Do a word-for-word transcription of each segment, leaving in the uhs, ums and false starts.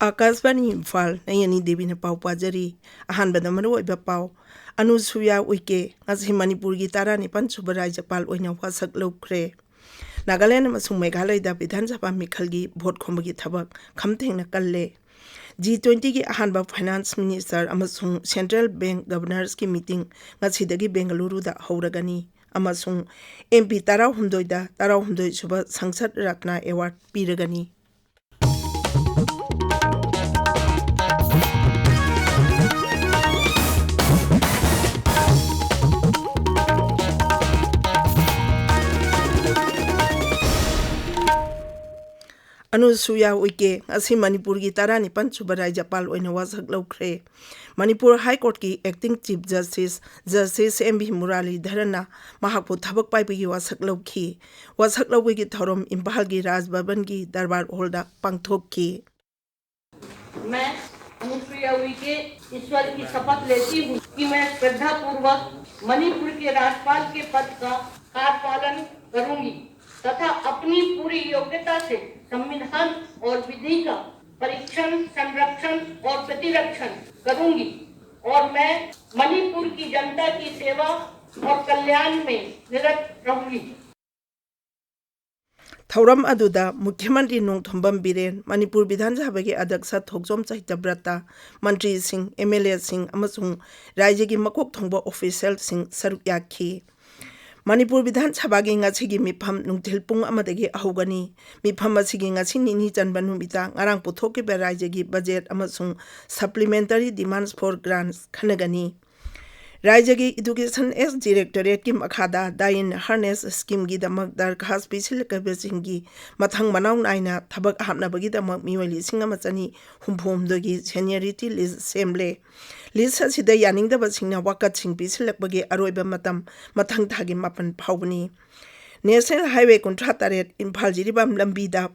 ꯑꯥꯀꯥꯁꯕꯥꯅꯤ ꯏꯝꯐꯥꯜ, ꯅꯌꯅꯤ ꯗꯦꯕꯤꯅ ꯄꯥꯎ ꯄꯥꯖꯔꯤ꯫ ꯑꯍꯥꯟꯕꯗ ꯃꯔꯨꯑꯣꯏꯕ ꯄꯥꯎ꯫ ꯑꯅꯨꯁꯨꯌꯥ ꯎꯏꯀꯦ ꯉꯁꯤ ꯃꯅꯤꯄꯨꯔꯒꯤ ꯇꯔꯥꯅꯤꯄꯥꯟ ꯁꯨꯕ ꯔꯥꯖ꯭ꯌꯄꯥꯜ ꯑꯣꯏꯅ ꯋꯥꯁꯛ ꯂꯧꯈ꯭ꯔꯦ꯫ ꯅꯥꯒꯥꯂꯦꯟ ꯑꯃꯁꯨꯡ ꯃꯦꯘꯥꯂꯌꯗ ꯕꯤꯙꯥꯟ ꯁꯚꯥ ꯃꯤꯈꯜꯒꯤ ꯚꯣꯠ ꯈꯣꯝꯕꯒꯤ ꯊꯕꯛ ꯈꯝꯊꯦꯡꯅ ꯀꯜꯂꯦ꯫ ꯖꯤ ꯇ꯭ꯋꯦꯟꯇꯤꯒꯤ ꯑꯍꯥꯟꯕ ꯐꯥꯏꯅꯥꯟꯁ ꯃꯤꯅꯤꯁꯇꯔ ꯑꯃꯁꯨꯡ ꯁꯦꯟꯇ꯭ꯔꯦꯜ ꯕꯦꯡꯛ ꯒꯕꯔꯅꯔꯁꯀꯤ ꯃꯤꯇꯤꯡ ꯉꯁꯤꯗꯒꯤ ꯕꯦꯡꯒꯂꯨꯔꯨꯗ ꯍꯧꯔꯒꯅꯤ ꯑꯃꯁꯨꯡ ꯑꯦꯝ ꯄꯤ ꯇꯔꯥꯍꯨꯝꯗꯣꯏꯗ ꯇꯔꯥꯍꯨꯝꯗꯣꯏ ꯁꯨꯕ ꯁꯪꯁꯗ ꯔꯠꯅ ꯑꯦꯋꯥꯔꯗ ꯄꯤꯔꯒꯅꯤ꯫ ꯑꯅꯨꯁꯨꯌꯥ ꯎꯏꯀꯦ ꯉꯁꯤ ꯃꯅꯤꯄꯨꯔꯒꯤ ꯇꯔꯥꯅꯤꯄꯥꯟ ꯁꯨꯕ ꯔꯥꯖ꯭ꯌꯄꯥꯜ ꯑꯣꯏꯅ ꯋꯥꯁꯛ ꯂꯧꯈ꯭ꯔꯦ꯫ ꯃꯅꯤꯄꯨꯔ ꯍꯥꯏ ꯀꯣꯔꯠꯀꯤ acting chief justice, justice M V ꯃꯨꯔꯥꯂꯤꯙꯔꯟꯅ ꯃꯍꯥꯛꯄꯨ ꯊꯕꯛ ꯄꯥꯏꯕꯒꯤ ꯋꯥꯁꯛ ꯂꯧꯈꯤ꯫ ꯋꯥꯁꯛ ꯂꯧꯕꯒꯤ ꯊꯧꯔꯝ ꯏꯝꯐꯥꯜꯒꯤ ꯔꯥꯖ ꯚꯕꯟꯒꯤ ꯗꯔꯕꯥꯔ ꯍꯣꯜꯗ ꯄꯥꯡꯊꯣꯛꯈꯤ꯫ मैं अनुसुईया उइके ईश्वर की शपथ लेती हूँ कि मैं श्रद्धापूर्वक मणिपुर के राज्यपाल के पद का कार पालन करूंगी तथा अपनी पूरी योग्यता से संविधान और विधि का परीक्षण, संरक्षण और प्रतिरक्षण करूंगी और मैं मणिपुर की जनता की सेवा और कल्याण में निरत रहूंगी। ꯊꯧꯔꯝ ꯑꯗꯨꯗ ꯃꯨꯈ꯭ꯌ ꯃꯟꯇ꯭ꯔꯤ ꯅꯣꯡꯊꯣꯝꯕꯝ ꯕꯤꯔꯦꯟ, ꯃꯅꯤꯄꯨꯔ ꯕꯤꯙꯥꯟ ꯁꯚꯥꯒꯤ ꯑꯗ꯭ꯌꯛꯁ ꯊꯣꯛꯆꯣꯝ ꯆꯩꯇꯕ꯭ꯔꯇ, ꯃꯟꯇ꯭ꯔꯤꯁꯤꯡ, ꯑꯦꯝ ꯑꯦꯜ ꯑꯦꯁꯤꯡ ꯑꯃꯁꯨꯡ ꯔꯥꯖ꯭ꯌꯒꯤ ꯃꯀꯣꯛ ꯊꯣꯡꯕ ꯑꯣꯐꯤꯁꯤꯌꯦꯜꯁꯤꯡ ꯁꯔꯨꯛ ꯌꯥꯈꯤ꯫ ꯃꯅꯤꯄꯨꯔ ꯕꯤꯙꯥꯟ ꯁꯚꯥꯒꯤ ꯉꯁꯤꯒꯤ ꯃꯤꯐꯝ ꯅꯨꯡꯊꯤꯜ ꯄꯨꯡ ꯑꯃꯗꯒꯤ ꯍꯧꯒꯅꯤ꯫ ꯃꯤꯐꯝ ꯑꯁꯤꯒꯤ ꯉꯁꯤ ꯅꯤꯅꯤ ꯆꯟꯕ ꯅꯨꯃꯤꯠꯇ ꯉꯔꯥꯡ ꯄꯨꯊꯣꯛꯈꯤꯕ ꯔꯥꯖ꯭ꯌꯒꯤ ꯕꯖꯦꯠ ꯑꯃꯁꯨꯡ supplementary demands for grants ꯈꯟꯅꯒꯅꯤ꯫ ꯔꯥꯖ꯭ꯌꯒꯤ ꯏꯗꯨꯀꯦꯁꯟ ꯑꯦꯁ ꯗꯤꯔꯦꯛꯇꯣꯔꯦꯠꯀꯤ ꯃꯈꯥꯗ ꯗꯥꯏꯟ ꯍꯥꯔꯅꯦꯁ ꯁ꯭ꯀꯤꯝꯒꯤꯗꯃꯛ ꯗꯔꯈꯥꯁ ꯄꯤꯁꯤꯜꯂꯛꯂꯕꯁꯤꯡꯒꯤ ꯃꯊꯪ ꯃꯅꯥꯎ ꯅꯥꯏꯅ ꯊꯕꯛ ꯍꯥꯞꯅꯕꯒꯤꯗꯃꯛ ꯃꯤꯑꯣꯏ ꯂꯤꯁꯤꯡ ꯑꯃ ꯆꯅꯤ ꯍꯨꯝꯐꯨ ꯍꯨꯝꯗꯣꯏꯒꯤ ꯁꯦꯅꯤꯌꯔꯤꯇꯤ ꯂꯤꯁ ꯁꯦꯝꯂꯦ꯫ ꯂꯤꯁ ꯑꯁꯤꯗ ꯌꯥꯅꯤꯡꯗꯕꯁꯤꯡꯅ ꯋꯥꯀꯠꯁꯤꯡ ꯄꯤꯁꯤꯜꯂꯛꯄꯒꯤ ꯑꯔꯣꯏꯕ ꯃꯇꯝ ꯃꯊꯪ ꯊꯥꯒꯤ ꯃꯥꯄꯟ ꯐꯥꯎꯕꯅꯤ꯫ ꯅꯦꯁꯅꯦꯜ ꯍꯥꯏꯋꯦ ꯀꯨꯟꯊ꯭ꯔꯥ ꯇꯔꯦꯠ ꯏꯝꯐꯥꯜ ꯖꯤꯔꯤꯕꯥꯝ ꯂꯝꯕꯤꯗ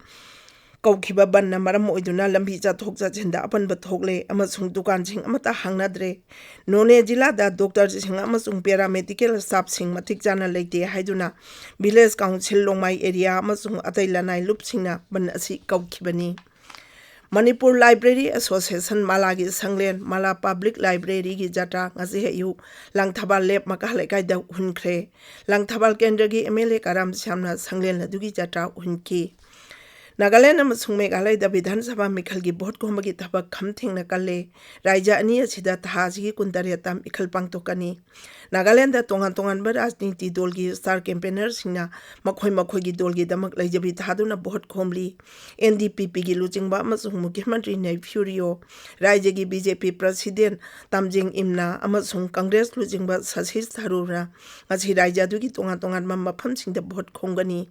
ꯀꯧꯈꯤꯕ ꯕꯟꯅ ꯃꯔꯝ ꯑꯣꯏꯗꯨꯅ ꯂꯝꯕꯤ ꯆꯠꯊꯣꯛ ꯆꯠꯁꯤꯟꯗ ꯑꯄꯟꯕ ꯊꯣꯛꯂꯦ ꯑꯃꯁꯨꯡ ꯗꯨꯀꯥꯟꯁꯤꯡ ꯑꯃꯠꯇ ꯍꯥꯡꯅꯗ꯭ꯔꯦ꯫ ꯅꯣꯅꯦ ꯖꯤꯂꯥꯗ ꯗꯣꯛꯇꯔꯁꯤꯡ ꯑꯃꯁꯨꯡ ꯄꯦꯔꯥꯃꯦꯗꯤꯀꯦꯜ ꯁ꯭ꯇꯥꯐꯁꯤꯡ ꯃꯇꯤꯛ ꯆꯥꯅ ꯂꯩꯇꯦ ꯍꯥꯏꯗꯨꯅ ꯚꯤꯂꯦꯖ ꯀꯥꯎꯟꯁꯤꯜ ꯂꯣꯡꯃꯥꯏ ꯑꯦꯔꯤꯌꯥ ꯑꯃꯁꯨꯡ ꯑꯇꯩ ꯂꯅꯥꯏ ꯂꯨꯞꯁꯤꯡꯅ ꯕꯟ ꯑꯁꯤ ꯀꯧꯈꯤꯕꯅꯤ꯫ Manipur library association ꯃꯥꯂꯥꯒꯤ ꯁꯪꯂꯦꯟ malai public ꯂꯥꯏꯕ꯭ꯔꯦꯔꯤꯒꯤ ꯖꯇ꯭ꯔꯥ ꯉꯁꯤ ꯑꯌꯨꯛ ꯂꯥꯡꯊꯕꯥꯜ ꯂꯦꯞ ꯃꯀꯥ ꯂꯩꯀꯥꯏꯗ ꯍꯨꯟꯈ꯭ꯔꯦ꯫ ꯂꯥꯡꯊꯕꯥꯜ ꯀꯦꯟꯗ꯭ꯔꯒꯤ ꯑꯦꯝ ꯑꯦꯜ ꯑꯦ ꯀꯔꯥꯝ ꯁ꯭ꯌꯥꯝꯅ ꯁꯪꯂꯦꯟ ꯑꯗꯨꯒꯤ ꯖꯇ꯭ꯔꯥ ꯍꯨꯟꯈꯤ꯫ ꯅꯥꯒꯥꯂꯦꯟ ꯑꯃꯁꯨꯡ ꯃꯦꯘꯥꯂꯌꯗ ꯕꯤꯙꯥꯟ ꯁꯚꯥ ꯃꯤꯈꯜꯒꯤ ꯚꯣꯠ ꯈꯣꯝꯕꯒꯤ ꯊꯕꯛ ꯈꯝ ꯊꯦꯡꯅ ꯀꯜꯂꯦ꯫ ꯔꯥꯖ꯭ꯌ ꯑꯅꯤ ꯑꯁꯤꯗ ꯊꯥ ꯑꯁꯤꯒꯤ ꯀꯨꯟꯇꯔꯦꯠꯇ ꯃꯤꯈꯜ ꯄꯥꯡꯊꯣꯛꯀꯅꯤ꯫ ꯅꯥꯒꯥꯂꯦꯟꯗ ꯇꯣꯉꯥꯟ ꯇꯣꯉꯥꯟꯕ ꯔꯥꯖꯅꯤꯇꯤ ꯗꯣꯜꯒꯤ ꯁ꯭ꯇꯥꯔ ꯀꯦꯝꯄꯦꯅꯔꯁꯤꯡꯅ ꯃꯈꯣꯏ ꯃꯈꯣꯏꯒꯤ ꯗꯣꯜꯒꯤꯗꯃꯛ ꯂꯩꯖꯕꯤ ꯊꯥꯗꯨꯅ ꯚꯣꯠ ꯈꯣꯝꯂꯤ꯫ ꯑꯦꯟ ꯗꯤ ꯄꯤ ꯄꯤꯒꯤ ꯂꯨꯆꯤꯡꯕ ꯑꯃꯁꯨꯡ ꯃꯨꯈ꯭ꯌ ꯃꯟꯇ꯭ꯔꯤ ꯅꯩꯐꯤꯌꯨ ꯔꯤꯑꯣ, ꯔꯥꯖ꯭ꯌꯒꯤ ꯕꯤ ꯖꯦ ꯄꯤ ꯄ꯭ꯔꯁꯤꯗꯦꯟ ꯇꯥꯝꯖꯤꯡ ꯏꯝꯅꯥ ꯑꯃꯁꯨꯡ ꯀꯪꯒ꯭ꯔꯦꯁ ꯂꯨꯆꯤꯡꯕ ꯁꯁꯤꯁ ꯊꯔꯨꯔꯅ ꯉꯁꯤ ꯔꯥꯖ꯭ꯌ ꯑꯗꯨꯒꯤ ꯇꯣꯉꯥꯟ ꯇꯣꯉꯥꯟꯕ ꯃꯐꯝꯁꯤꯡꯗ ꯚꯣꯠ ꯈꯣꯝꯒꯅꯤ꯫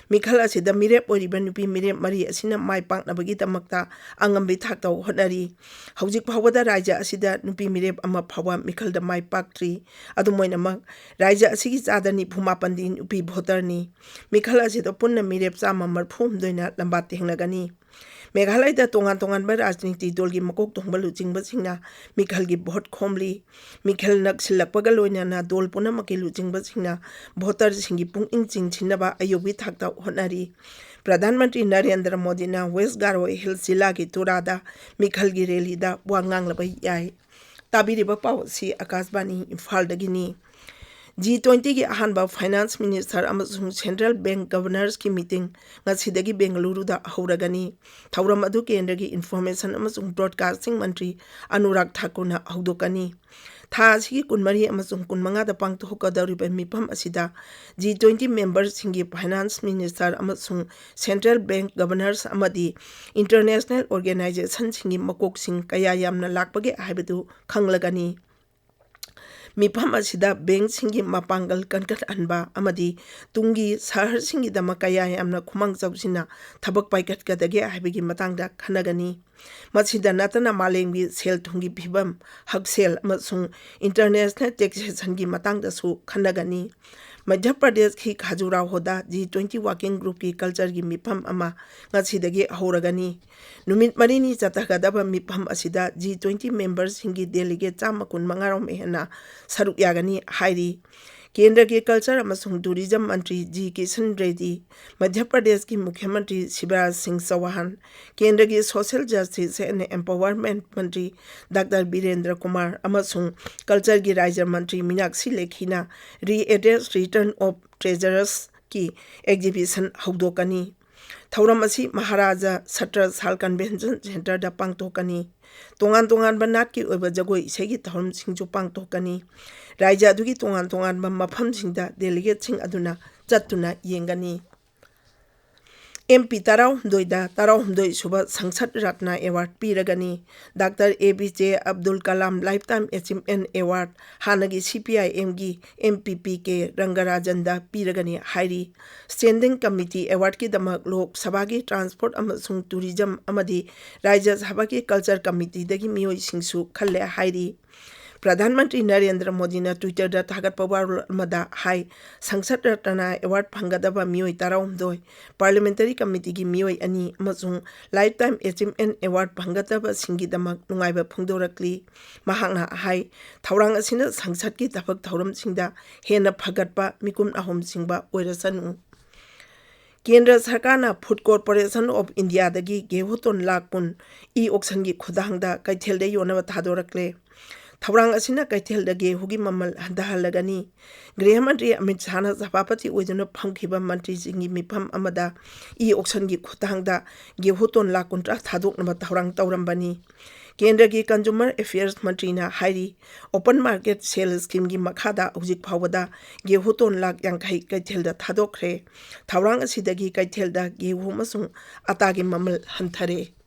ꯃꯤꯈꯜ ꯑꯁꯤꯗ ꯃꯤꯔꯦꯞ ꯑꯣꯏꯔꯤꯕ ꯅꯨꯄꯤ ꯃꯤꯔꯦꯞ ꯃꯔꯤ ꯑꯁꯤꯅ ꯃꯥꯏ ꯄꯥꯛꯅꯕꯒꯤꯗꯃꯛꯇ ꯑꯉꯝꯕꯤ ꯊꯥꯛꯇ ꯍꯣꯠꯅꯔꯤ꯫ ꯍꯧꯖꯤꯛ ꯐꯥꯎꯕꯗ ꯔꯥꯖ꯭ꯌ ꯑꯁꯤꯗ ꯅꯨꯄꯤ ꯃꯤꯔꯦꯞ ꯑꯃ ꯐꯥꯎꯕ ꯃꯤꯈꯜꯗ ꯃꯥꯏ ꯄꯥꯛꯇ꯭ꯔꯤ꯫ ꯑꯗꯨꯝ ꯑꯣꯏꯅꯃꯛ, ꯔꯥꯖ꯭ꯌ ꯑꯁꯤꯒꯤ ꯆꯥꯗ ꯅꯤꯐꯨ ꯃꯥꯄꯟꯗꯤ ꯅꯨꯄꯤ ꯚꯣꯇꯔꯅꯤ꯫ ꯃꯤꯈꯜ ꯑꯁꯤꯗ ꯄꯨꯟꯅ ꯃꯤꯔꯦꯞ ꯆꯥꯝꯃ ꯃꯔꯤꯐꯨ ꯍꯨꯝꯗꯣꯏꯅ ꯂꯝꯕꯥ ꯇꯦꯡꯅꯒꯅꯤ꯫ ꯃꯦꯘꯥꯂꯌꯗ ꯇꯣꯉꯥꯟ ꯇꯣꯉꯥꯟꯕ ꯔꯥꯖꯅꯤꯇꯤ ꯗꯣꯜꯒꯤ ꯃꯀꯣꯛ ꯊꯣꯡꯕ ꯂꯨꯆꯤꯡꯕꯁꯤꯡꯅ ꯃꯤꯈꯜꯒꯤ ꯚꯣꯠ ꯈꯣꯝꯂꯤ꯫ ꯃꯤꯈꯜ ꯅꯛꯁꯤꯜꯂꯛꯄꯒ ꯂꯣꯏꯅꯅ ꯗꯣꯜ ꯄꯨꯝꯅꯃꯛꯀꯤ ꯂꯨꯆꯤꯡꯕꯁꯤꯡꯅ ꯚꯣꯇꯔꯁꯤꯡꯒꯤ ꯄꯨꯛꯅꯤꯡ ꯆꯤꯡꯁꯤꯟꯅꯕ ꯑꯌꯧꯕꯤ ꯊꯥꯛꯇ ꯍꯣꯠꯅꯔꯤ꯫ ꯄ꯭ꯔꯙꯥꯟ ꯃꯟꯇ꯭ꯔꯤ ꯅꯔꯦꯟꯗ꯭ꯔ ꯃꯣꯗꯤꯅ ꯋꯦꯁ ꯒꯥꯔꯣ ꯍꯤꯜꯁ ꯖꯤꯂꯥꯒꯤ ꯇꯨꯔꯥꯗ ꯃꯤꯈꯜꯒꯤ ꯔꯦꯂꯤꯗ ꯋꯥ ꯉꯥꯡꯂꯕ ꯌꯥꯏ꯫ ꯇꯥꯕꯤꯔꯤꯕ ꯄꯥꯎ ꯑꯁꯤ ꯑꯀꯥꯁꯕꯥꯅꯤ ꯏꯝꯐꯥꯜꯗꯒꯤꯅꯤ꯫ ꯖꯤ ꯇ꯭ꯋꯦꯟꯇꯤꯒꯤ ꯑꯍꯥꯟꯕ ꯐꯥꯏꯅꯥꯟꯁ ꯃꯤꯅꯤꯁꯇꯔ ꯑꯃꯁꯨꯡ ꯁꯦꯟꯇ꯭ꯔꯦꯜ ꯕꯦꯡꯛ ꯒꯕꯔꯅꯔꯁꯀꯤ ꯃꯤꯇꯤꯡ ꯉꯁꯤꯗꯒꯤ ꯕꯦꯡꯒꯂꯨꯔꯨꯗ ꯍꯧꯔꯒꯅꯤ꯫ ꯊꯧꯔꯝ ꯑꯗꯨ ꯀꯦꯟꯗ꯭ꯔꯒꯤ ꯏꯟꯐꯣꯔꯃꯦꯁꯟ ꯑꯃꯁꯨꯡ ꯕ꯭ꯔꯣꯗꯀꯥꯁꯇꯤꯡ ꯃꯟꯇ꯭ꯔꯤ ꯑꯅꯨꯔꯥꯒ ꯊꯥꯀꯨꯔꯅ ꯍꯧꯗꯣꯛꯀꯅꯤ꯫ ꯊꯥ ꯑꯁꯤꯒꯤ ꯀꯨꯟꯃꯔꯤ ꯑꯃꯁꯨꯡ ꯀꯨꯟꯃꯉꯥꯗ ꯄꯥꯡꯊꯣꯛꯀꯗꯧꯔꯤꯕ ꯃꯤꯐꯝ ꯑꯁꯤꯗ ꯖꯤ ꯇ꯭ꯋꯦꯟꯇꯤ ꯃꯦꯝꯕꯔꯁꯤꯡꯒꯤ ꯐꯥꯏꯅꯥꯟꯁ ꯃꯤꯅꯤꯁꯇꯔ ꯑꯃꯁꯨꯡ ꯁꯦꯟꯇ꯭ꯔꯦꯜ ꯕꯦꯡꯛ ꯒꯕꯔꯅꯔꯁ ꯑꯃꯗꯤ ꯏꯟꯇꯔꯅꯦꯁꯅꯦꯜ ꯑꯣꯔꯒꯅꯥꯏꯖꯦꯁꯟꯁꯤꯡꯒꯤ ꯃꯀꯣꯛꯁꯤꯡ ꯀꯌꯥ ꯌꯥꯝꯅ ꯂꯥꯛꯄꯒꯦ ꯍꯥꯏꯕꯗꯨ ꯈꯪꯂꯒꯅꯤ꯫ ꯃꯤꯐꯝ ꯑꯁꯤꯗ ꯕꯦꯡꯛꯁꯤꯡꯒꯤ ꯃꯄꯥꯡꯒꯜ ꯀꯟꯈꯠꯍꯟꯕ ꯑꯃꯗꯤ ꯇꯨꯡꯒꯤ ꯁꯍꯔꯁꯤꯡꯒꯤꯗꯃꯛ ꯀꯌꯥ ꯌꯥꯝꯅ ꯈꯨꯃꯥꯡ ꯆꯥꯎꯁꯤꯟꯅ ꯊꯕꯛ ꯄꯥꯏꯈꯠꯀꯗꯒꯦ ꯍꯥꯏꯕꯒꯤ ꯃꯇꯥꯡꯗ ꯈꯟꯅꯒꯅꯤ꯫ ꯃꯁꯤꯗ ꯅꯠꯇꯅ ꯃꯥꯂꯦꯝꯒꯤ ꯁꯦꯜ ꯊꯨꯝꯒꯤ ꯐꯤꯕꯝ, ꯍꯛꯁꯦꯜ ꯑꯃꯁꯨꯡ ꯏꯟꯇꯔꯅꯦꯁꯅꯦꯜ ꯇꯦꯛꯁꯦꯁꯟꯒꯤ ꯃꯇꯥꯡꯗꯁꯨ ꯈꯟꯅꯒꯅꯤ꯫ ꯃꯙ꯭ꯌ ꯄ꯭ꯔꯗꯦꯁꯀꯤ ꯈꯥꯖꯨꯔꯥꯍꯣꯗ ꯖꯤ ꯇ꯭ꯋꯦꯟꯇꯤ ꯋꯥꯔꯀꯤꯡ ꯒ꯭ꯔꯨꯞꯀꯤ ꯀꯜꯆꯔꯒꯤ ꯃꯤꯐꯝ ꯑꯃ ꯉꯁꯤꯗꯒꯤ ꯍꯧꯔꯒꯅꯤ꯫ ꯅꯨꯃꯤꯠ ꯃꯔꯤꯅꯤ ꯆꯠꯊꯒꯗꯕ ꯃꯤꯐꯝ ꯑꯁꯤꯗ ꯖꯤ ꯇ꯭ꯋꯦꯟꯇꯤ ꯃꯦꯝꯕꯔꯁꯤꯡꯒꯤ ꯗꯦꯂꯤꯒꯦꯠ ꯆꯥꯝꯃ ꯀꯨꯟꯃꯉꯥꯔꯣꯝ ꯍꯦꯟꯅ ꯁꯔꯨꯛ ꯌꯥꯒꯅꯤ ꯍꯥꯏꯔꯤ꯫ ꯀꯦꯟꯗ꯭ꯔꯒꯤ ꯀꯜꯆꯔ ꯑꯃꯁꯨꯡ ꯇꯨꯔꯤꯖꯝ ꯃꯟꯇ꯭ꯔꯤ ꯖꯤ ꯀꯤꯁꯟ ꯔꯦꯗꯤ, ꯃꯙ꯭ꯌ ꯄ꯭ꯔꯗꯦꯁꯀꯤ ꯃꯨꯈ꯭ꯌ ꯃꯟꯇ꯭ꯔꯤ ꯁꯤꯕꯔꯥꯖ ꯁꯤꯡ ꯆꯧꯍꯥꯟ, ꯀꯦꯟꯗ꯭ꯔꯒꯤ social justice and empowerment Mantri doctor Birendra Kumar ꯑꯃꯁꯨꯡ ꯀꯜꯆꯔꯒꯤ ꯔꯥꯖ꯭ꯌ ꯃꯟꯇ꯭ꯔꯤ ꯃꯤꯅꯥꯛꯁꯤ ꯂꯦꯈꯤꯅ ꯔꯤꯑꯦꯗ꯭ꯔꯦꯁ ꯔꯤꯇꯔꯟ ꯑꯣꯐ ꯇ꯭ꯔꯦꯖꯔꯁꯀꯤ ꯑꯦꯛꯖꯤꯕꯤꯁꯟ ꯍꯧꯗꯣꯛꯀꯅꯤ꯫ ꯊꯧꯔꯝ ꯑꯁꯤ ꯃꯍꯥꯔꯥꯖꯥ ꯁꯇ꯭ꯔ ꯁꯥꯜ ꯀꯟꯚꯦꯟꯁꯟ ꯁꯦꯟꯇꯔꯗ ꯄꯥꯡꯊꯣꯛꯀꯅꯤ꯫ ꯇꯣꯉꯥꯟ ꯇꯣꯉꯥꯟꯕ ꯅꯥꯠꯀꯤ ꯑꯣꯏꯕ ꯖꯒꯣꯏ ꯏꯁꯩꯒꯤ ꯊꯧꯔꯝꯁꯤꯡꯁꯨ ꯄꯥꯡꯊꯣꯛꯀꯅꯤ꯫ ꯔꯥꯖ꯭ꯌ ꯑꯗꯨꯒꯤ ꯇꯣꯉꯥꯟ ꯇꯣꯉꯥꯟꯕ ꯃꯐꯝꯁꯤꯡꯗ ꯗꯦꯂꯤꯒꯦꯠꯁꯤꯡ ꯑꯗꯨꯅ ꯆꯠꯇꯨꯅ ꯌꯦꯡꯒꯅꯤ꯫ ꯑꯦꯝ ꯄꯤ ꯇꯔꯥꯍꯨꯝꯗꯣꯏꯗ ꯇꯔꯥꯍꯨꯝꯗꯣꯏ ꯁꯨꯕ ꯁꯪꯁꯠ ꯔꯠꯅ ꯑꯦꯋꯥꯔꯗ ꯄꯤꯔꯒꯅꯤ꯫ Doctor A P J Abdul Kalam lifetime achievement award, ꯍꯥꯟꯅꯒꯤ ꯁꯤ ꯄꯤ ꯑꯥꯏ ꯑꯦꯝꯒꯤ ꯑꯦꯝ ꯄꯤ ꯄꯤ ꯀꯦ ꯔꯪꯒꯔꯥꯖꯟꯗ ꯄꯤꯔꯒꯅꯤ ꯍꯥꯏꯔꯤ꯫ ꯁ꯭ꯇꯦꯟꯗꯤꯡ ꯀꯃꯤꯇꯤ ꯑꯦꯋꯥꯔꯗꯀꯤꯗꯃꯛ ꯂꯣꯛ ꯁꯚꯥꯒꯤ ꯇ꯭ꯔꯥꯟꯁꯄꯣꯔꯠ ꯑꯃꯁꯨꯡ ꯇꯨꯔꯤꯖꯝ ꯑꯃꯗꯤ ꯔꯥꯖ꯭ꯌ ꯁꯚꯥꯒꯤ ꯀꯜꯆꯔ ꯀꯃꯤꯇꯤꯗꯒꯤ ꯃꯤꯑꯣꯏꯁꯤꯡꯁꯨ ꯈꯜꯂꯦ ꯍꯥꯏꯔꯤ꯫ ꯄ꯭ꯔꯙꯥꯟ ꯃꯟꯇ꯭ꯔꯤ ꯅꯔꯦꯟꯗ꯭ꯔ ꯃꯣꯗꯤꯅ ꯇ꯭ꯋꯤꯇꯔꯗ ꯊꯥꯒꯠꯄ ꯋꯥꯔꯣꯜ ꯑꯃꯗ ꯍꯥꯏ, ꯁꯪꯁꯠ ꯔꯠꯅ ꯑꯦꯋꯥꯔꯗ ꯐꯪꯒꯗꯕ ꯃꯤꯑꯣꯏ ꯇꯔꯥꯍꯨꯝꯗꯣꯏ, ꯄꯥꯔꯂꯤꯌꯥꯃꯦꯟꯇꯔꯤ ꯀꯃꯤꯇꯤꯒꯤ ꯃꯤꯑꯣꯏ ꯑꯅꯤ ꯑꯃꯁꯨꯡ ꯂꯥꯏꯐ ꯇꯥꯏꯝ ꯑꯦꯆꯤꯚꯃꯦꯟ ꯑꯦꯋꯥꯔꯗ ꯐꯪꯒꯗꯕꯁꯤꯡꯒꯤꯗꯃꯛ ꯅꯨꯡꯉꯥꯏꯕ ꯐꯣꯡꯗꯣꯔꯛꯂꯤ꯫ ꯃꯍꯥꯛꯅ ꯍꯥꯏ, ꯊꯧꯔꯥꯡ ꯑꯁꯤꯅ ꯁꯪꯁꯠꯀꯤ ꯊꯕꯛ ꯊꯧꯔꯝꯁꯤꯡꯗ ꯍꯦꯟꯅ ꯐꯒꯠꯄ ꯃꯤꯀꯨꯝ ꯑꯍꯨꯝ ꯆꯤꯡꯕ ꯑꯣꯏꯔꯁꯅꯨ꯫ ꯀꯦꯟꯗ꯭ꯔ ꯁꯔꯀꯥꯔꯅ ꯐꯨꯗ ꯀꯣꯔꯄꯣꯔꯦꯁꯟ ꯑꯣꯐ ꯏꯟꯗꯤꯌꯥꯗꯒꯤ ꯒꯦꯍꯨ ꯇꯣꯟ ꯂꯥꯈ ꯀꯨꯟ ꯏ ꯑꯣꯛꯁꯟꯒꯤ ꯈꯨꯠꯊꯥꯡꯗ ꯀꯩꯊꯦꯜꯗ ꯌꯣꯟꯅꯕ ꯊꯥꯗꯣꯔꯛꯂꯦ꯫ ꯊꯧꯔꯥꯡ ꯑꯁꯤꯅ ꯀꯩꯊꯦꯜꯗ ꯒꯦꯍꯨꯒꯤ ꯃꯃꯜ ꯍꯟꯊꯍꯜꯂꯒꯅꯤ꯫ ꯒ꯭ꯔꯤꯍ ꯃꯟꯇ꯭ꯔꯤ ꯑꯃꯤꯠ ꯁꯥꯍꯅ ꯁꯚꯥꯄꯇꯤ ꯑꯣꯏꯗꯨꯅ ꯐꯝꯈꯤꯕ ꯃꯟꯇ꯭ꯔꯤꯁꯤꯡꯒꯤ ꯃꯤꯐꯝ ꯑꯃꯗ ꯏ ꯑꯣꯛꯁꯟꯒꯤ ꯈꯨꯠꯊꯥꯡꯗ ꯒꯦꯍꯨ ꯇꯣꯟ ꯂꯥꯈ ꯀꯨꯟꯊ꯭ꯔꯥ ꯊꯥꯗꯣꯛꯅꯕ ꯊꯧꯔꯥꯡ ꯇꯧꯔꯝꯕꯅꯤ꯫ ꯀꯦꯟꯗ꯭ꯔꯒꯤ ꯀꯟꯖꯨꯃꯔ ꯑꯦꯐꯤꯌꯔꯁ ꯃꯟꯇ꯭ꯔꯤꯅ ꯍꯥꯏꯔꯤ, ꯑꯣꯄꯟ ꯃꯥꯔꯀꯦꯠ ꯁꯦꯜ ꯁ꯭ꯀꯤꯝꯒꯤ ꯃꯈꯥꯗ ꯍꯧꯖꯤꯛ ꯐꯥꯎꯕꯗ ꯒꯦꯍꯨ ꯇꯣꯟ ꯂꯥꯈ ꯌꯥꯡꯈꯩ ꯀꯩꯊꯦꯜꯗ ꯊꯥꯗꯣꯛꯈ꯭ꯔꯦ꯫ ꯊꯧꯔꯥꯡ ꯑꯁꯤꯗꯒꯤ ꯀꯩꯊꯦꯜꯗ ꯒꯦꯍꯨ ꯑꯃꯁꯨꯡ ꯑꯇꯥꯒꯤ ꯃꯃꯜ ꯍꯟꯊꯔꯦ꯫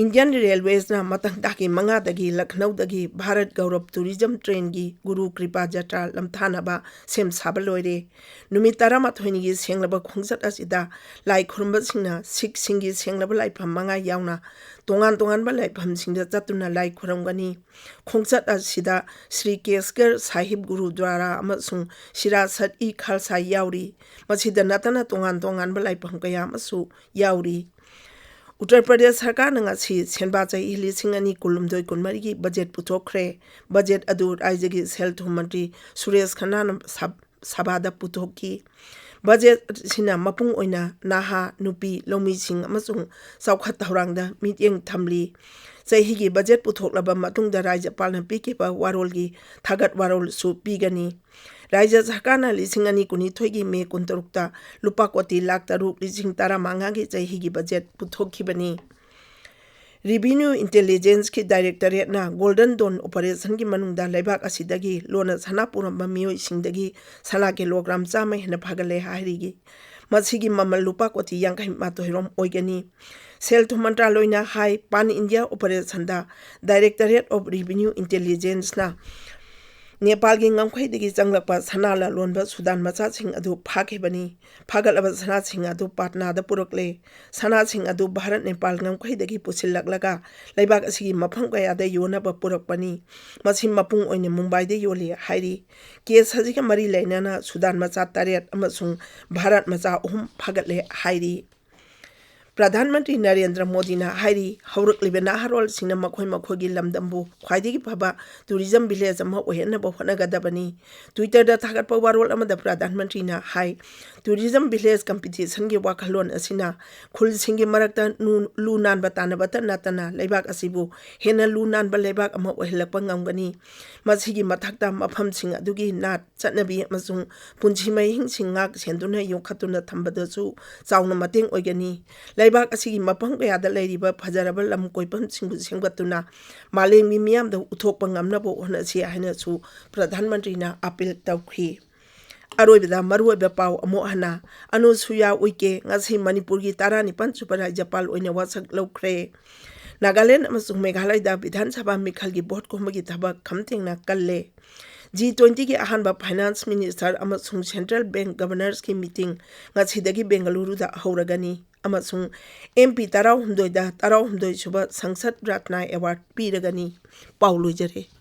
ꯏꯟꯗꯤꯌꯟ ꯔꯦꯜꯋꯦꯁꯅ ꯃꯊꯪ ꯊꯥꯒꯤ ꯃꯉꯥꯗꯒꯤ ꯂꯈꯅꯧꯗꯒꯤ ꯚꯥꯔꯠ ꯒꯧꯔꯕ ꯇꯨꯔꯤꯖꯝ ꯇ꯭ꯔꯦꯟꯒꯤ ꯒꯨꯔꯨ ꯀ꯭ꯔꯤꯄꯥ ꯖꯇ꯭ꯔꯥ ꯂꯝꯊꯥꯅꯕ ꯁꯦꯝ ꯁꯥꯕ ꯂꯣꯏꯔꯦ꯫ ꯅꯨꯃꯤꯠ ꯇꯔꯥꯃꯥꯊꯣꯏꯅꯤꯒꯤ ꯁꯦꯡꯂꯕ ꯈꯣꯡꯆꯠ ꯑꯁꯤꯗ ꯂꯥꯏ ꯈꯨꯔꯨꯝꯕꯁꯤꯡꯅ ꯁꯤꯈꯁꯤꯡꯒꯤ ꯁꯦꯡꯂꯕ ꯂꯥꯏꯐꯝ ꯃꯉꯥ ꯌꯥꯎꯅ ꯇꯣꯉꯥꯟ ꯇꯣꯉꯥꯟꯕ ꯂꯥꯏꯐꯝꯁꯤꯡꯗ ꯆꯠꯇꯨꯅ ꯂꯥꯏ ꯈꯨꯔꯨꯝꯒꯅꯤ꯫ ꯈꯣꯡꯆꯠ ꯑꯁꯤꯗ ꯁ꯭ꯔꯤ ꯀꯦꯁꯒꯔ ꯁꯥꯍꯤꯕ ꯒꯨꯔꯨꯗ꯭ꯋꯥꯔꯥ ꯑꯃꯁꯨꯡ ꯁꯤꯔꯥꯁꯠ ꯏ ꯈꯥꯜꯁꯥ ꯌꯥꯎꯔꯤ꯫ ꯃꯁꯤꯗ ꯅꯠꯇꯅ ꯇꯣꯉꯥꯟ ꯇꯣꯉꯥꯟꯕ ꯂꯥꯏꯐꯝ ꯀꯌꯥ ꯑꯃꯁꯨ ꯌꯥꯎꯔꯤ꯫ ꯎꯠꯇꯔ ꯄ꯭ꯔꯗꯦꯁ ꯁꯔꯀꯥꯔꯅ ꯉꯁꯤ ꯁꯦꯟꯕꯥ ꯆꯍꯤ ꯂꯤꯁꯤꯡ ꯑꯅꯤ ꯀꯨꯟꯍꯨꯝꯗꯣꯏ ꯀꯨꯟꯃꯔꯤꯒꯤ ꯕꯖꯦꯠ ꯄꯨꯊꯣꯛꯈ꯭ꯔꯦ꯫ ꯕꯖꯦꯠ ꯑꯗꯨ ꯔꯥꯖ꯭ꯌꯒꯤ ꯁꯦꯜ ꯊꯨꯝ ꯃꯟꯇ꯭ꯔꯤ ꯁꯨꯔꯦꯁ ꯈꯟꯅꯥꯅ ꯁꯚꯥꯗ ꯄꯨꯊꯣꯛꯈꯤ꯫ ꯕꯖꯦꯠ ꯑꯁꯤꯅ ꯃꯄꯨꯡ ꯑꯣꯏꯅ ꯅꯍꯥ, ꯅꯨꯄꯤ, ꯂꯧꯃꯤꯁꯤꯡ ꯑꯃꯁꯨꯡ ꯆꯥꯎꯈꯠ ꯊꯧꯔꯥꯡꯗ ꯃꯤꯠꯌꯦꯡ ꯊꯝꯂꯤ꯫ ꯆꯍꯤꯒꯤ ꯕꯖꯦꯠ ꯄꯨꯊꯣꯛꯂꯕ ꯃꯇꯨꯡꯗ ꯔꯥꯖ꯭ꯌꯄꯥꯜꯅ ꯄꯤꯈꯤꯕ ꯋꯥꯔꯣꯜꯒꯤ ꯊꯥꯒꯠ ꯋꯥꯔꯣꯜꯁꯨ ꯄꯤꯒꯅꯤ꯫ ꯔꯥꯖ꯭ꯌ ꯁꯔꯀꯥꯔꯅ ꯂꯤꯁꯤꯡ ꯑꯅꯤ ꯀꯨꯟꯅꯤꯊꯣꯏꯒꯤ ꯃꯦ ꯀꯨꯟꯇꯔꯨꯛꯇ ꯂꯨꯄꯥ ꯀꯣꯇꯤ ꯂꯥꯈ ꯇꯔꯨꯛ ꯂꯤꯁꯤꯡ ꯇꯔꯥꯃꯉꯥꯒꯤ ꯆꯍꯤꯒꯤ ꯕꯖꯦꯠ ꯄꯨꯊꯣꯛꯈꯤꯕꯅꯤ꯫ ꯔꯤꯚꯤꯅ꯭ꯌꯨ ꯏꯟꯇꯦꯂꯤꯖꯦꯟꯁꯀꯤ ꯗꯥꯏꯔꯦꯛꯇꯣꯔꯦꯠꯅ ꯒꯣꯜꯗꯟ ꯗꯣꯟ ꯑꯣꯄꯔꯦꯁꯟꯒꯤ ꯃꯅꯨꯡꯗ ꯂꯩꯕꯥꯛ ꯑꯁꯤꯗꯒꯤ ꯂꯣꯟꯅ ꯁꯅꯥ ꯄꯨꯔꯝꯕ ꯃꯤꯑꯣꯏꯁꯤꯡꯗꯒꯤ ꯁꯅꯥ ꯀꯤꯂꯣꯒ꯭ꯔꯥꯝ ꯆꯥꯝꯃ ꯍꯦꯟꯅ ꯐꯥꯒꯠꯂꯦ ꯍꯥꯏꯔꯤ꯫ ꯃꯁꯤꯒꯤ ꯃꯃꯜ ꯂꯨꯄꯥ ꯀꯣꯇꯤ ꯌꯥꯡꯈꯩ ꯃꯥꯊꯣꯏ ꯔꯣꯝ ꯑꯣꯏꯒꯅꯤ꯫ ꯁꯦꯜ ꯊꯨꯝ ꯃꯟꯇ꯭ꯔꯥꯂꯣꯏꯅ ꯍꯥꯏ, ꯄꯥꯟ ꯏꯟꯗꯤꯌꯥ ꯑꯣꯄꯔꯦꯁꯟꯗ Directorate of Revenue Intelligenceꯅ ꯅꯦꯄꯥꯜꯒꯤ ꯉꯝꯈꯩꯗꯒꯤ ꯆꯪꯂꯛꯄ ꯁꯅꯥ ꯂꯂꯣꯟꯕ ꯁꯨꯗꯥꯟ ꯃꯆꯥꯁꯤꯡ ꯑꯗꯨ ꯐꯥꯈꯤꯕꯅꯤ꯫ ꯐꯥꯒꯠꯂꯕ ꯁꯅꯥꯁꯤꯡ ꯑꯗꯨ ꯄꯥꯠꯅꯥꯗ ꯄꯨꯔꯛꯂꯦ꯫ ꯁꯅꯥꯁꯤꯡ ꯑꯗꯨ ꯚꯥꯔꯠ ꯅꯦꯄꯥꯜ ꯉꯝꯈꯩꯗꯒꯤ ꯄꯨꯁꯤꯜꯂꯛꯂꯒ ꯂꯩꯕꯥꯛ ꯑꯁꯤꯒꯤ ꯃꯐꯝ ꯀꯌꯥꯗ ꯌꯣꯟꯅꯕ ꯄꯨꯔꯛꯄꯅꯤ꯫ ꯃꯁꯤ ꯃꯄꯨꯡ ꯑꯣꯏꯅ ꯃꯨꯝꯕꯥꯏꯗ ꯌꯣꯜꯂꯤ ꯍꯥꯏꯔꯤ꯫ ꯀꯦꯁ ꯑꯁꯤꯒ ꯃꯔꯤ ꯂꯩꯅꯅ ꯁꯨꯗꯥꯟ ꯃꯆꯥ ꯇꯔꯦꯠ ꯑꯃꯁꯨꯡ ꯚꯥꯔꯠ ꯃꯆꯥ ꯑꯍꯨꯝ ꯐꯥꯒꯠꯂꯦ ꯍꯥꯏꯔꯤ꯫ ꯄ꯭ꯔꯙꯥꯟ ꯃꯟꯇ꯭ꯔꯤ ꯅꯔꯦꯟꯗ꯭ꯔ ꯃꯣꯗꯤꯅ ꯍꯥꯏꯔꯤ, ꯍꯧꯔꯛꯂꯤꯕ ꯅꯍꯥꯔꯣꯜꯁꯤꯡꯅ ꯃꯈꯣꯏ ꯃꯈꯣꯏꯒꯤ ꯂꯝꯗꯝꯕꯨ ꯈ꯭ꯋꯥꯏꯗꯒꯤ ꯐꯕ ꯇꯨꯔꯤꯖꯝ ꯚꯤꯂꯦꯖ ꯑꯃ ꯑꯣꯏꯍꯟꯅꯕ ꯍꯣꯠꯅꯒꯗꯕꯅꯤ꯫ ꯇ꯭ꯋꯤꯇꯔꯗ ꯊꯥꯒꯠꯄ ꯋꯥꯔꯣꯜ ꯑꯃꯗ ꯄ꯭ꯔꯙꯥꯟ ꯃꯟꯇ꯭ꯔꯤꯅ ꯍꯥꯏ, ꯇꯨꯔꯤꯖꯝ ꯚꯤꯂꯦꯖ ꯀꯝꯄꯤꯇꯤꯁꯟꯒꯤ ꯋꯥꯈꯜꯂꯣꯟ ꯑꯁꯤꯅ ꯈꯨꯜꯁꯤꯡꯒꯤ ꯃꯔꯛꯇ ꯅꯨ-, ꯂꯨ ꯅꯥꯟꯕ ꯇꯥꯟꯅꯕꯇ ꯅꯠꯇꯅ ꯂꯩꯕꯥꯛ ꯑꯁꯤꯕꯨ ꯍꯦꯟꯅ ꯂꯨ ꯅꯥꯟꯕ ꯂꯩꯕꯥꯛ ꯑꯃ ꯑꯣꯏꯍꯜꯂꯛꯄ ꯉꯝꯒꯅꯤ꯫ ꯃꯁꯤꯒꯤ ꯃꯊꯛꯇ ꯃꯐꯝꯁꯤꯡ ꯑꯗꯨꯒꯤ ꯅꯥꯠ, ꯆꯠꯅꯕꯤ ꯑꯃꯁꯨꯡ ꯄꯨꯟꯁꯤ ꯃꯍꯤꯡꯁꯤꯡ ꯉꯥꯛ ꯁꯦꯟꯗꯨꯅ ꯌꯣꯛꯈꯠꯇꯨꯅ ꯊꯝꯕꯗꯁꯨ ꯆꯥꯎꯅ ꯃꯇꯦꯡ ꯑꯣꯏꯒꯅꯤ꯫ ꯂꯩꯕꯥꯛ ꯑꯁꯤꯒꯤ ꯃꯐꯝ ꯀꯌꯥꯗ ꯂꯩꯔꯤꯕ ꯐꯖꯔꯕ ꯂꯝ ꯀꯣꯏꯐꯝꯁꯤꯡꯕꯨ ꯁꯦꯝꯒꯠꯇꯨꯅ ꯃꯥꯂꯦꯝꯒꯤ ꯃꯤꯌꯥꯝꯗ ꯎꯠꯊꯣꯛꯄ ꯉꯝꯅꯕ ꯍꯣꯠꯅꯁꯤ ꯍꯥꯏꯅꯁꯨ ꯄ꯭ꯔꯙꯥꯟ ꯃꯟꯇ꯭ꯔꯤꯅ ꯑꯥꯄꯤꯜ ꯇꯧꯈꯤ꯫ ꯑꯔꯣꯏꯕꯗ ꯃꯔꯨꯑꯣꯏꯕ ꯄꯥꯎ ꯑꯃꯨꯛ ꯍꯟꯅ꯫ ꯑꯅꯨꯁꯨꯌꯥ ꯎꯏꯀꯦ ꯉꯁꯤ ꯃꯅꯤꯄꯨꯔꯒꯤ ꯇꯔꯥꯅꯤꯄꯥꯟ ꯁꯨꯕ ꯔꯥꯖ꯭ꯌꯄꯥꯜ ꯑꯣꯏꯅ ꯋꯥꯁꯛ ꯂꯧꯈ꯭ꯔꯦ꯫ ꯅꯥꯒꯥꯂꯦꯟ ꯑꯃꯁꯨꯡ ꯃꯦꯘꯥꯂꯌꯗ ꯕꯤꯙꯥꯟ ꯁꯚꯥ ꯃꯤꯈꯜꯒꯤ ꯚꯣꯠ ꯈꯣꯝꯕꯒꯤ ꯊꯕꯛ ꯈꯝ ꯊꯦꯡꯅ ꯀꯜꯂꯦ꯫ ꯖꯤ ꯇ꯭ꯋꯦꯟꯇꯤꯒꯤ ꯑꯍꯥꯟꯕ ꯐꯥꯏꯅꯥꯟꯁ ꯃꯤꯅꯤꯁꯇꯔ ꯑꯃꯁꯨꯡ ꯁꯦꯟꯇ꯭ꯔꯦꯜ ꯕꯦꯡꯛ ꯒꯕꯔꯅꯔꯁꯀꯤ ꯃꯤꯇꯤꯡ ꯉꯁꯤꯗꯒꯤ ꯕꯦꯡꯒꯂꯨꯔꯨꯗ ꯍꯧꯔꯒꯅꯤ ꯑꯃꯁꯨꯡ ꯑꯦꯝ ꯄꯤ ꯇꯔꯥꯍꯨꯝꯗꯣꯏꯗ ꯇꯔꯥꯍꯨꯝꯗꯣꯏ ꯁꯨꯕ ꯁꯪꯁꯗ ꯔꯠꯅ ꯑꯦꯋꯥꯔꯗ ꯄꯤꯔꯒꯅꯤ꯫ ꯄꯥꯎ ꯂꯣꯏꯖꯔꯦ꯫